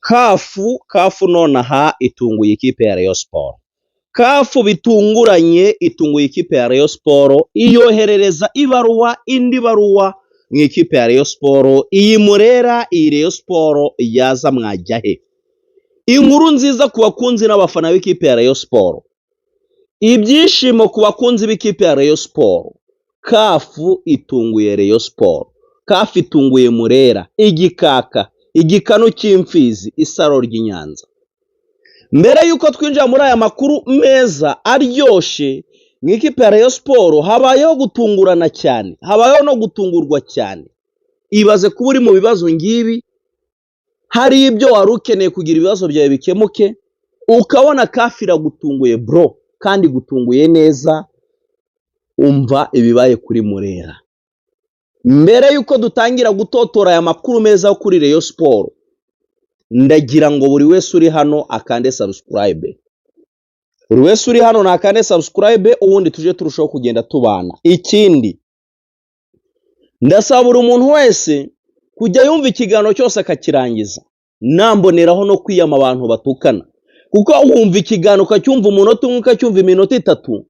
CAF, CAF nonaha itunguye ikipe ya Rayon Sports. CAF bitunguranye itunguye ikipe ya Rayon Sports, iyoherereza ibaruwa, indi baruwa mu ikipe ya Rayon Sports. Iyi Murera, iyi Rayon Sports yaza mwajya he? Inkuru nziza ku bakunzi n'abafana b'ikipe ya Rayon Sports, ibyishimo ku bakunzi b'ikipe ya Rayon Sports. CAF itunguye Rayon Sports, CAF itunguye Murera, igikaka, igikanu cy'imfizi, isaro ry'i Nyanza. Mbere y'uko twinjira muri aya makuru meza aryoshye, mu ikipe ya Rayon Sports habayeho gutungurana cyane, habayeho no gutungurwa cyane. Ibaze kuba uri mu bibazo ngibi, hari ibyo wari ukeneye kugira ibibazo byawe bikemuke, ukabona CAF iragutunguye bro, kandi gutunguye neza. Umva ibibaye kuri Murera. Mbere y'uko dutangira gutotora aya makuru meza yo kuri Rayon Sports, ndagira ngo buri wese uri hano akande subscribe. Buri wese uri hano nakande subscribe, ubundi tujye turushaho kugenda tubana. Ikindi, ndasaba buri muntu wese kujya yumva ikiganiro cyose akakirangiza. Namboneraho no kwiyama abantu batukana, kuko wumva ikiganiro ukacyumva umunota umwe, ukacyumva iminota 3,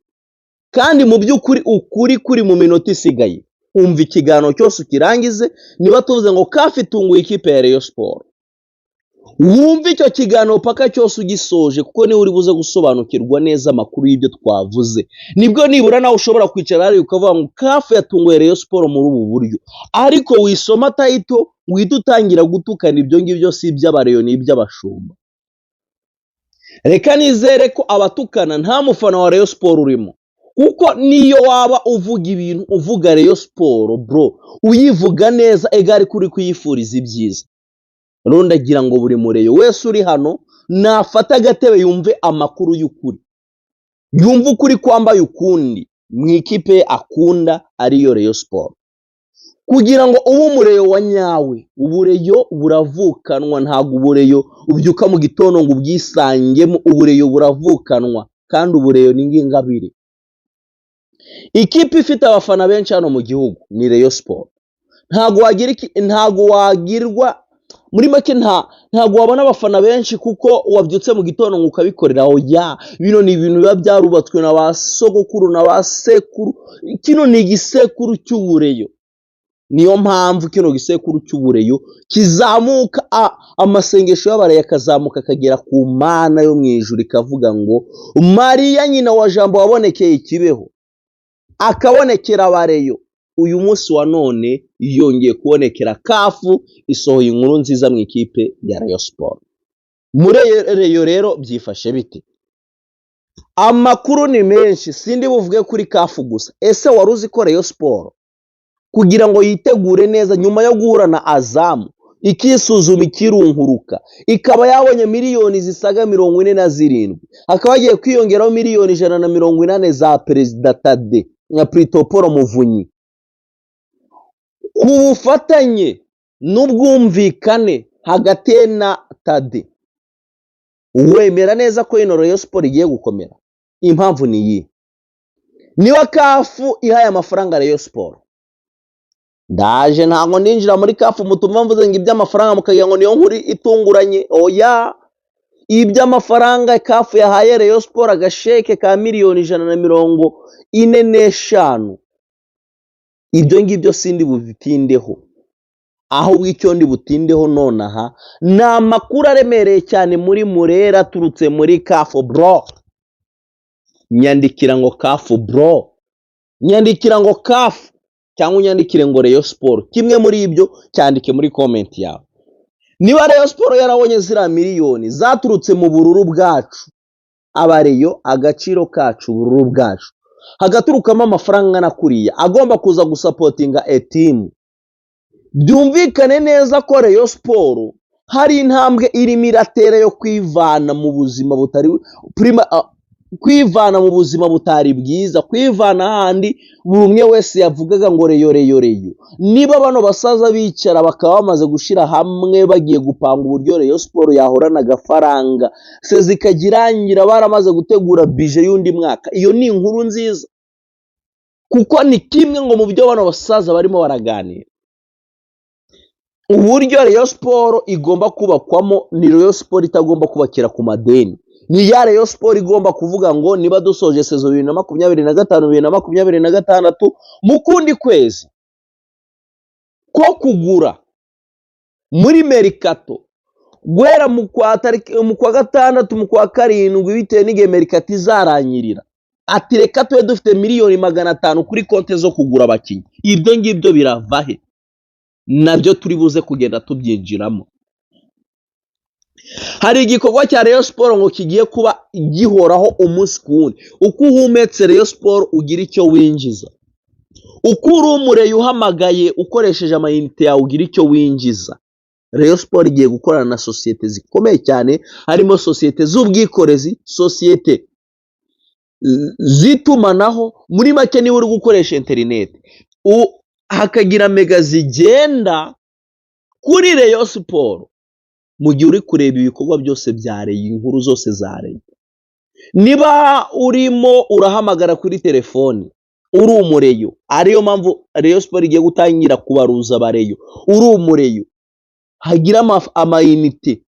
kandi mu by'ukuri ukuri kuri mu minota isigaye. Umva ikiganiro cyose ukirangize. Niba tuvuze ngo CAF itunguye ikipe ya Rayon Sports, wumve icyo kiganiro paka cyose ugisoje, kuko niwe uri buze gusobanukirwa neza amakuru y'ibyo twavuze. Nibwo nibura nawe ushobora kwicara hariya ukavuga ngo CAF yatunguye Rayon Sports muri ubu buryo. Ariko wisoma title uhita utangira gutukana, ibyo ngibyo si iby'abareyo, ni iby'abashumba. Reka nizere ko abatukana nta mufana wa Rayon Sports urimo, kuko niyo waba uvuga ibintu, uvuga Rayon Sports bro, uyivuga neza ega, ariko uri kuyifuriza ibyiza. Rero ndagira ngo buri mureyo wese uri hano nafata agatebe yumve amakuru y'ukuri, yumve ukuri kwambaye ukundi mu ikipe akunda ariyo Rayon Sports. Kugira ngo ube umureyo wa nyawe, ubureyo buravukanwa, ntabwo ubureyo ubyuka mu gitondo ngo ubwisangemo. Ubureyo buravukanwa kandi ubureyo ni ngingabire. Ikipe ifite abafana benshi hano mu gihugu ni Rayon Sports. Ntabwo wagira ntabwo wagirwa, muri make ntabwo wabona abafana benshi kuko wabyutse mu gitondo ngo ukabikorera. Oya, bino ni ibintu biba byarubatswe na ba sogokuru na ba sekuru. Kino ni igisekuru cy'ubureyo. Niyo mpamvu kino gisekuru cy'ubureyo kizamuka, amasengesho y'abareyo akazamuka akagera ku Mana yo mu ijuru, ikavuga ngo Mariya nyina wa Jambo wabonekeye Ikibeho, akabonekera abareyo, uyu munsi wa none yongeye kubonekera CAF, isohoye inkuru nziza mu ikipe ya Rayon Sports. Muri Rayon rero byifashe bite? Amakuru ni menshi, sindi buvuge kuri CAF gusa. Ese wari uzi ko Rayon Sports kugira ngo yitegure neza nyuma yo guhura na Azam, ikisuzuma, ikirunguruka, ikaba yabonye miliyoni zisaga 47, hakaba hagiye kwiyongeraho miliyoni 180 za Perezida Tade nka Pritopolo Muvunyi, ku bufatanye n'ubwumvikane hagati ye na Tade, wemera neza ko ino Rayon Sports igiye gukomera? Impamvu ni iyi: niba CAF ihaye amafaranga Rayon Sports, ndaje, ntabwo ninjira muri CAF, mutuma mvuze ngo iby'amafaranga mukagira ngo niyo nkuru itunguranye. Oya, iby'amafaranga CAF yahaye Rayon Sports, agasheke ka miliyoni 145, ibyo ngibyo sindi bubitindeho. Ahubwo icyo ndi butindeho nonaha ni amakuru aremereye cyane muri Murera aturutse muri CAF bro. Nyandikira ngo CAF bro, nyandikira ngo CAF, cyangwa unyandikire ngo Rayon Sports, kimwe muri ibyo cyandike muri comment yawe. Niba Rayon Sports yarabonye ziriya miliyoni zaturutse mu bururu bwacu, abareyo, agaciro kacu, ubururu bwacu, hagaturukamo amafaranga angana kuriya agomba kuza gusupportinga a team, byumvikane neza ko Rayon Sports hari intambwe irimo iratera yo kwivana mu buzima butari prima, kwivana mu buzima butari bwiza, kwivana ahandi buri umwe wese yavugaga ngo Rayon, Rayon, Rayon. Niba bano basaza bicara bakaba bamaze gushyira hamwe, bagiye gupanga uburyo Rayon Sports yahorana agafaranga, saison ikajya irangira baramaze gutegura budget y'undi mwaka, iyo ni inkuru nziza, kuko ni kimwe ngo mu byo bano basaza barimo baraganira. Uburyo Rayon Sports igomba kubakwamo ni Rayon Sports itagomba kubakira ku madeni, ni ya Rayon Sports igomba kuvuga ngo niba dusoje saison 2025, 2026, mu kundi kwezi ko kugura muri mercato, guhera mu kwa tariki, mu kwa gatandatu, mu kwa karindwi, bitewe n'igihe mercato izarangirira, ati reka tube dufite miliyoni 500 kuri konti zo kugura abakinnyi. Ibyo ngibyo birava he? Nabyo turi buze kugenda tubyinjiramo. Hari igikorwa cya Rayon Sports ngo kigiye kuba gihoraho umunsi ku wundi. Uko uhumetse Rayon Sports ugira icyo winjiza, uko uri umureyo uhamagaye ukoresheje amayinite yawe ugira icyo winjiza. Rayon Sports igiye gukorana na sosiyete zikomeye cyane, harimo sosiyete z'ubwikorezi, sosiyete z'itumanaho. Muri make, niba uri gukoresha interineti hakagira mega zigenda kuri Rayon Sports mu gihe uri kureba ibikorwa byose bya Rayon, inkuru zose za Rayon, niba urimo urahamagara kuri telefoni uri umureyo, ariyo mpamvu Rayon Sports igiye gutangira kubaruza abareyo, uri umureyo hagira amayinite,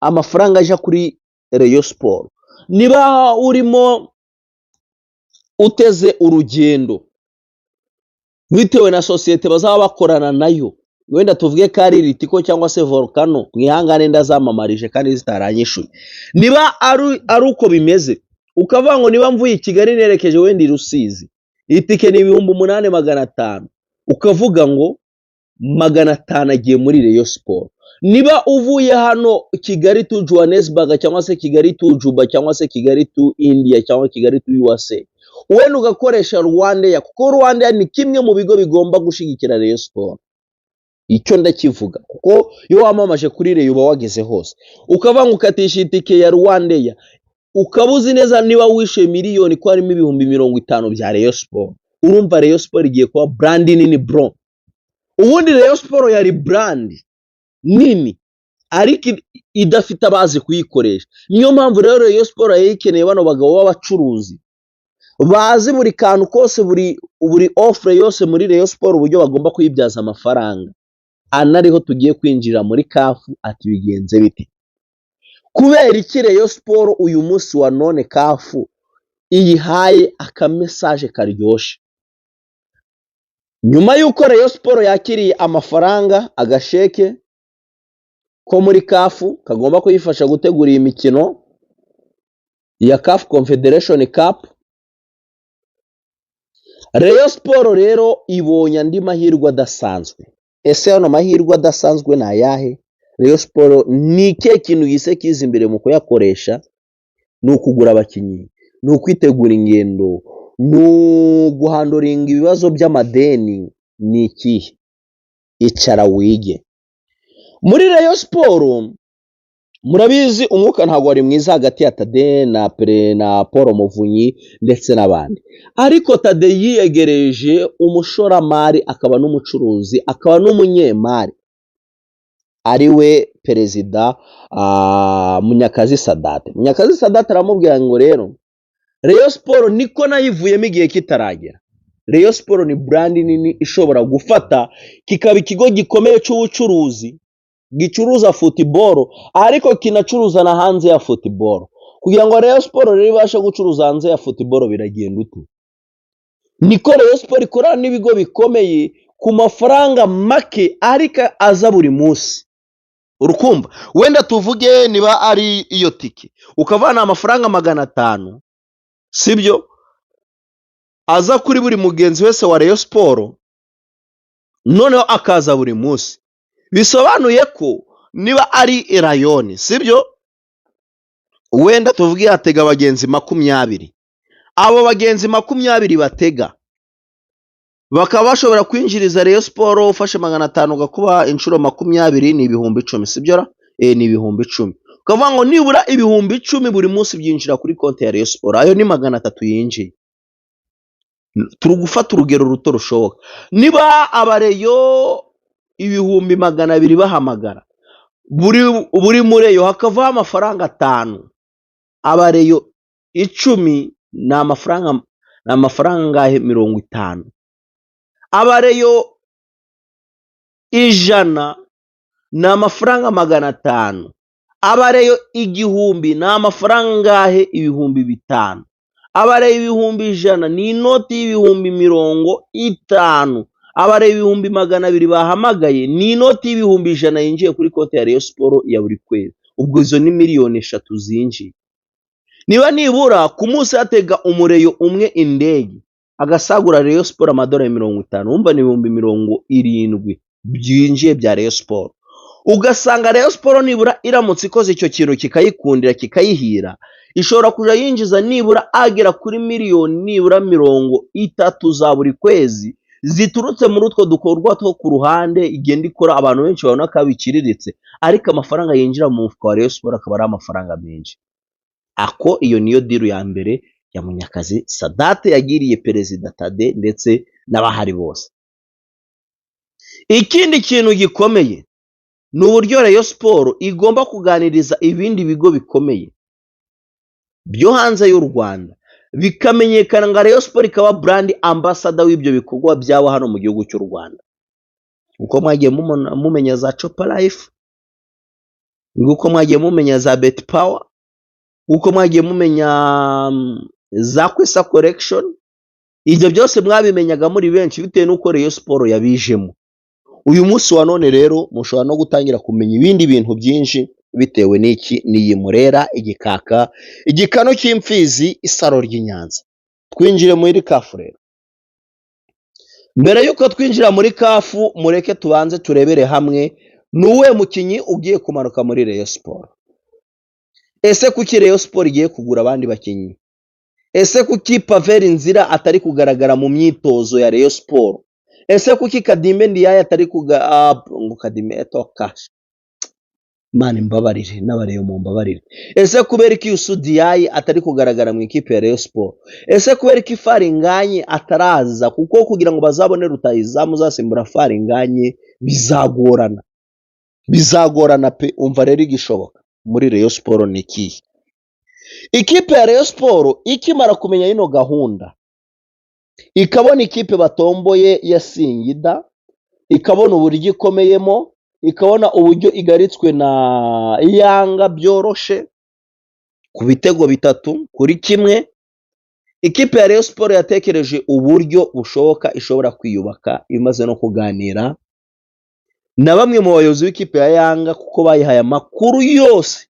amafaranga aja kuri Rayon Sports. Niba urimo uteze urugendo, bitewe na sosiyete bazaba bakorana nayo, wenda tuvuge ko ari Ritco cyangwa se Volcano, mwihangane ndazamamarije kandi zitaranyishuye, niba ari uko bimeze, ukavuga ngo niba mvuye i Kigali nerekeje wenda i Rusizi, itike ni 8500, ukavuga ngo 500 agiye muri Rayon Sports. Niba uvuye hano Kigali to Johannesburg, cyangwa se Kigali to Juba, cyangwa se Kigali to India, cyangwa Kigali to USA, wenda ugakoresha RwandAir, kuko RwandAir ni kimwe mu bigo bigomba gushyigikira Rayon Sports, icyo ndakivuga, kuko iyo wamamaje kuri Rayon uba wageze hose, ukavuga ngo ukatisha itike ya RwandAir, ukaba uzi neza niba wishyuye miliyoni ko harimo 50,000 bya Rayon Sports. Urumva Rayon Sports igiye kuba brand nini, bro. Ubundi Rayon Sports yari brand nini ariko idafite abazi kuyikoresha. Niyo mpamvu rero Rayon Sports yari ikeneye bano bagabo b'abacuruzi bazi buri kantu kose, buri offre yose muri Rayon Sports, uburyo bagomba kuyibyaza amafaranga. Anariho tugiye kwinjira muri CAF. Ati bigenze bite? Kubera iki Rayon Sports uyu munsi wa none CAF iyihaye akamessage karyoshe? Nyuma y'uko Rayon Sports yakiriye amafaranga, agasheke ko muri CAF kagomba kuyifasha gutegura iyi mikino ya CAF Confederation Cup, Rayon Sports rero ibonye andi mahirwe adasanzwe. Ese ano mahirwe adasanzwe ni ayahe? Rayon Sports ni ikihe kintu gise kiza imbere mu kuyakoresha? Ni ukugura abakinnyi, ni ukwitegura ingendo, ni uguhandlinga ibibazo by'amadeni, ni ikihe? Icara wige. Muri Rayon Sports murabizi, umwuka ntabwo wari mwiza hagati ya Tade na Pere na Paul Muvunyi ndetse n'abandi, ariko Tade yiyegereje umushoramari, akaba n'umucuruzi, akaba n'umunyemari, ari we perezida Munyakazi Sadate. Munyakazi Sadate aramubwira ngo rero Rayon Sports niko nayivuyemo igihe kitaragera. Rayon Sports ni brand nini ishobora gufata kikaba ikigo gikomeye cy'ubucuruzi, gicuruza football ariko kinacuruza na hanze ya football. Kugira ngo Rayon Sports rero ibashe gucuruza hanze ya football biragenda ute? Niko Rayon Sports ikorana n'ibigo bikomeye ku mafaranga make ariko aza buri munsi. Urukumva, wenda tuvuge niba ari iyo tike, ukavana amafaranga 500, sibyo, aza kuri buri mugenzi wese wa Rayon Sports, noneho akaza buri munsi. Bisobanuye ko niba ari Rayon, sibyo, wenda tuvuge yatega abagenzi 20, abo bagenzi 20 batega bakaba bashobora kwinjiriza Rayon Sports, ufashe 500 ugakuba inshuro 20 ni 10,000, sibyo ra? Ni 10,000. Ukavuga ngo nibura 10,000 buri munsi byinjira kuri konti ya Rayon Sports, ayo ni 300 yinjiye. Turi gufata urugero ruto rushoboka. Niba abareyo 200,000 bahamagara, buri mureyo hakavaho amafaranga 5, abareyo 10 ni amafaranga angahe? 50. Abareyo 100. ni amafaranga 500, abareyo 1000 ni amafaranga angahe? 5000. Abareyo 100,000 ni inoti 50,000. Abareyo 200,000 bahamagaye ni inoti 100,000 yinjiye kuri konti ya Rayon Sports ya buri kwezi. Ubwo izo ni miliyoni 3 zinjiye. Niba nibura ku munsi hatega umureyo umwe indege agasagura Rayon Sports amadolari 50, wumva ni 70,000 byinjiye bya Rayon Sports. Ugasanga Rayon Sports nibura iramutse ikoze icyo kintu kikayikundira kikayihira, ishobora kujya yinjiza nibura agera kuri miliyoni nibura 30 za buri kwezi ziturutse muri utwo dukorwa two ku ruhande igenda ikora, abantu benshi babona ko biciriritse, ariko amafaranga yinjira mu mufuka wa Rayon Sports akaba ari amafaranga menshi. Ako iyo niyo deal ya mbere ya Munyakazi Sadate yagiriye Perezida Tade ndetse n'abahari bose. Ikindi kintu gikomeye ni uburyo Rayon Sports igomba kuganiriza ibindi bigo bikomeye byo hanze y'u Rwanda, bikamenyekana nga Rayon Sports ikaba brand ambassador w'ibyo bikorwa byabo hano mu gihugu cy'u Rwanda. Uko mwagiye mumenya za Copa Life, nguko mwagiye mumenya za Betpawa, uko mwagiye mumenya za Kwesa Collection, ibyo byose mwabimenyaga muri benshi bitewe n'uko Rayon Sports yabijemo. Uyu munsi wa none rero mushobora no gutangira kumenya ibindi bintu byinshi bitewe n'iki, n'iyi murera igikaka, igikanu cy'imfizi, isaro ry'i Nyanza. Twinjire muri CAF rero. Mbere y'uko twinjira muri CAF, mureke tubanze turebere hamwe ni uwuhe mukinnyi ugiye kumanuka muri Rayon Sports. Ese kuki Rayon Sports igiye kugura abandi bakinnyi? Ese kuki Pavelh Ndzila atari kugaragara mu myitozo ya Rayon Sports? Ese kuki Khadime Ndiaye atari kuga ngo Khadime etoka, Imana imbabarire n'abareyo mumbabarire. Ese kubera iki Youssou Diaye atari kugaragara mu ikipe ya Rayon Sports? Ese kubera iki Fall Ngagne ataraza? Kuko kugira ngo bazabone rutahizamu uzasimbura Fall Ngagne bizagorana, bizagorana pe. Umva rero igishoboka muri Rayon Sports ni ikihe? Ikipe ya Rayon Sports ikimara kumenya ino gahunda, ikabona ikipe batomboye ya Singida, ikabona uburyo ikomeyemo, ikabona uburyo igaritswe na Yanga byoroshe ku bitego 3-1, ikipe ya Rayon Sports yatekereje uburyo bushoboka ishobora kwiyubaka, imaze no kuganira na bamwe mu bayobozi b'ikipe ya Yanga, kuko bayihaye amakuru yose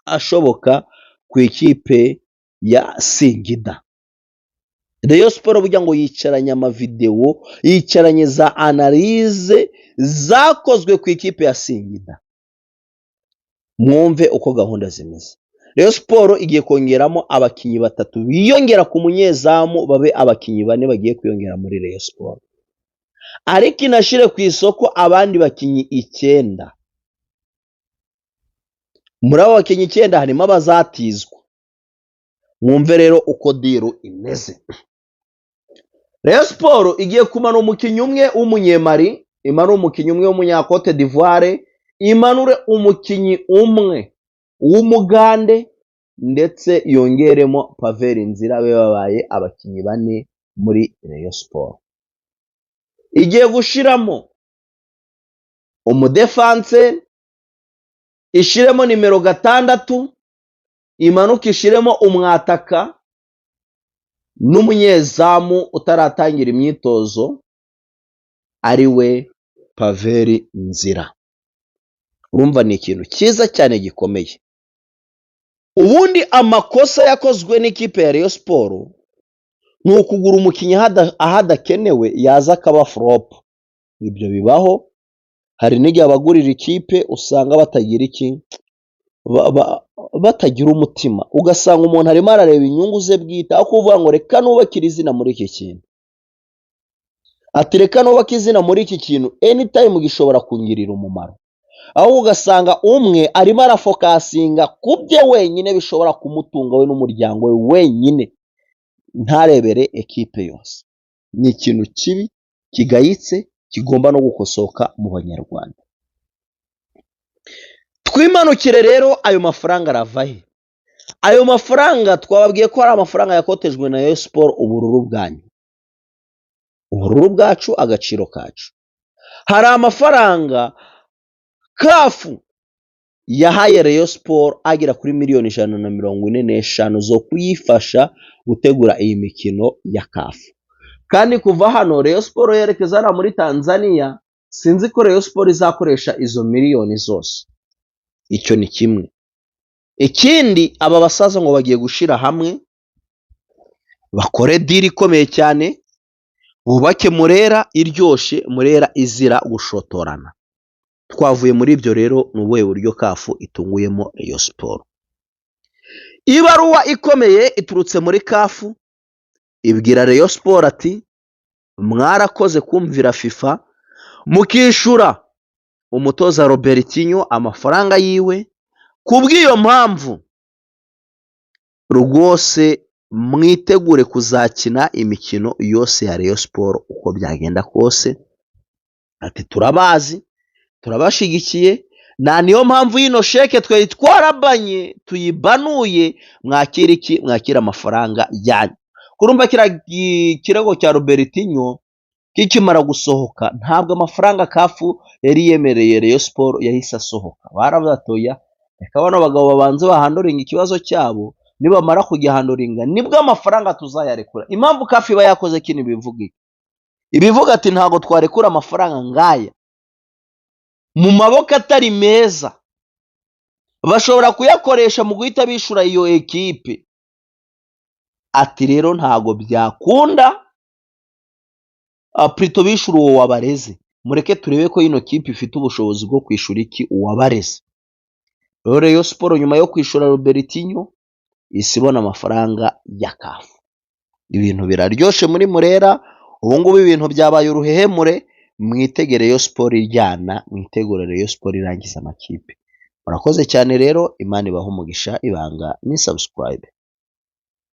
ashoboka ku ikipe ya Singida. Rayon Sports burya ngo yicaranye amavidewo, yicaranye za analyse zakozwe ku ikipe ya Singida. Mwumve uko gahunda zimeze. Rayon Sports igiye kongeramo abakinnyi batatu biyongera ku munyezamu, babe abakinnyi bane bagiye kwiyongera muri Rayon Sports, ariko inashyire ku isoko abandi bakinnyi 9. Muri abo bakinnyi 9 harimo abazatizwa. Mwumve rero uko deal imeze. Rayon Sports igiye kumanura umukinnyi umwe w'umunyemari, imanure umukinnyi umwe w'umunyakote d'ivoire, imanure umukinnyi umwe w'umugande, ndetse yongeremo Pavelh Ndzila, babe babaye abakinnyi bane muri Rayon Sports. Igiye gushiramo umudefanse, ishiremo nimero 6, imanuke ishiremo umwataka n'umunyezamu utaratangira imyitozo ari we Pavelh Ndzila. Urumva ni ikintu cyiza cyane gikomeye. Ubundi amakosa yakozwe n'ikipe ya Rayon Sports ni ukugura umukinnyi aho adakenewe, yaza akaba flop. Ibyo bibaho, hari n'igihe abagurira ikipe usanga batagira iki, batagira umutima, ugasanga umuntu arimo arareba inyungu ze bwite aho kuvuga ngo reka nubakire izina muri iki kintu. Ati reka nubake izina muri iki kintu, anytime gishobora kungirira umumaro. Ahubwo ugasanga umwe arimo arafocusinga ku bye wenyine bishobora kumutunga we n'umuryango we wenyine, ntarebere ekipe yose. Ni ikintu kibi kigayitse kigomba no gukosoka mu Banyarwanda. Twimanukire rero, ayo mafaranga arava he? Ayo mafaranga twababwiye ko ari amafaranga yakotejwe na Rayon Sports, ubururu bwanyu, ubururu bwacu, agaciro kacu. Hari amafaranga CAF yahaye Rayon Sports agera kuri miliyoni 145 zo kuyifasha gutegura iyi mikino ya CAF. Kandi kuva hano Rayon Sports yerekeza hariya muri Tanzania, sinzi ko Rayon Sports izakoresha izo miliyoni zose. Icyo ni kimwe. Ikindi, aba basaza ngo bagiye gushyira hamwe bakore deal ikomeye cyane, bubake Murera iryoshye, Murera izira gushotorana. Twavuye muri ibyo rero, ni ubuhe buryo CAF itunguyemo Rayon Sports? Ibaruwa ikomeye iturutse muri CAF ibwira Rayon Sports ati: "Mwarakoze kumvira FIFA mukishyura umutoza Robertinho amafaranga yiwe. Ku bw'iyo mpamvu rwose mwitegure kuzakina imikino yose ya Rayon Sports uko byagenda kose." Ati: "Turabazi, turabashyigikiye, nta niyo mpamvu y'ino sheke twari twarabanye tuyibanuye. Mwakira iki? Mwakira amafaranga yanyu." Kurumva kiriya kirego cya Robertinho kikimara gusohoka, ntabwo amafaranga CAF yari yemereye Rayon Sports yahise asohoka. Baravuze ati: "Oya, reka bano bagabo babanze bahandlinga ikibazo cyabo, nibamara kugihandlinga nibwo amafaranga tuzayarekura." Impamvu CAF iba yakoze kino, ibivuga iki? Ibivuga ati: "Ntabwo twarekura amafaranga ngaya mu maboko atari meza, bashobora kuyakoresha mu guhita bishyura iyo ekipe." Ati: "Rero ntabwo byakunda plutôt bishyura uwo wabareze. Mureke turebe ko ino kipe ifite ubushobozi bwo kwishyura iki uwabareze." Rero Rayon Sports nyuma yo kwishyura Robertinho ihise ibona amafaranga ya CAF. Ibintu biraryoshe muri Murera ubu ngubu, ibintu byabaye uruhehemure. Mwitegere Rayon Sports iryana, mwitegure Rayon Sports irangiza amakipe. Murakoze cyane rero, Imana ibahe umugisha. Ibanga ni subscribe.